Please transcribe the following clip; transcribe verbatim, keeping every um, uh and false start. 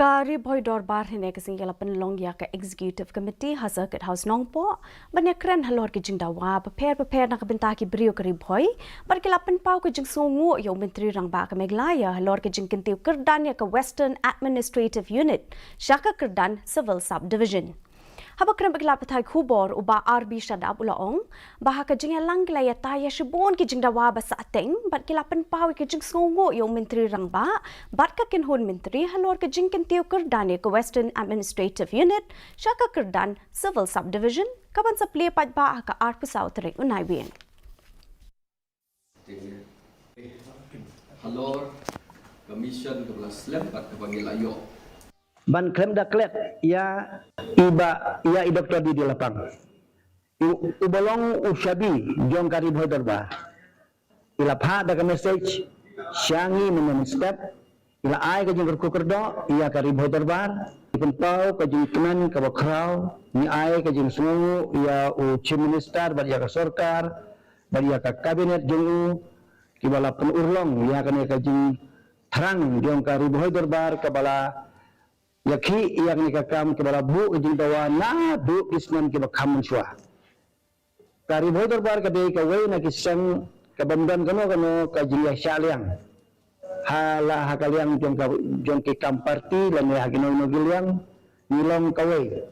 Ka Ri Bhoi Dorbar hynne ka sngi ka la pynlong ïa ka Executive Committee ha Circuit House Nongpoh ban ïakren halor ki jingdawa bapher bapher na ka bynta ki briew ka Ri Bhoi, bad ki la pynpaw ka jingsngewnguh ïa u Myntri Rangbah ka Meghalaya halor ka jingkyntiew kyrdan ïa ka Western Administrative Unit sha ka kyrdan Civil Subdivision. Haba kren bad ki lad pathai khubor, u Bah R B Shadap u la ong ba ha ka jingïalang ki la ïatai ïa shibun ki jingdawa ba sahteng bad ki la pynpaw ïa ka jingsngewnguh ïa u Myntri Rangbah bad ka kynhun myntri halor ka jingkyntiew kyrdan ïa ka Western Administrative Unit sha ka kyrdan Civil Subdivision, kaban sa plie paidbah ha ka arphew saw tarik u Naiwieng. Halor ka mission kaba la slem bad kaba ngi la ïoh. Ban khlem da klet ïa i Bah, ïa i Doktor D D Lapang. U, uba long u shabi jong ka Ri Bhoi Dorbar. I la phah da ka message sha ngi mynne mynstep. I la ai ka jingkyrkhu kyrdoh ïa ka Ri Bhoi Dorbar. I pynpaw ka jingkmen kaba khraw, ngi ai ka jingsngewnguh ïa u Chief Minister bad ïa ka sorkar bad ïa ka cabinet jong u, kiba la pynurlong ïa kane ka jingthrang jong ka Ri Bhoi Dorbar kaba la ïakhih ïa kane ka kam, kiba la buh ka jingdawa naduh ki snem kiba kham mynshuwa. Ka Ri Bhoi Dorbar ka dei kawei na ki seng kabym don kano kano ka jingïashah liang ha la ha ka liang jong ka, jong ki kam party lane ha kino kino ki liang. Ngi long kawei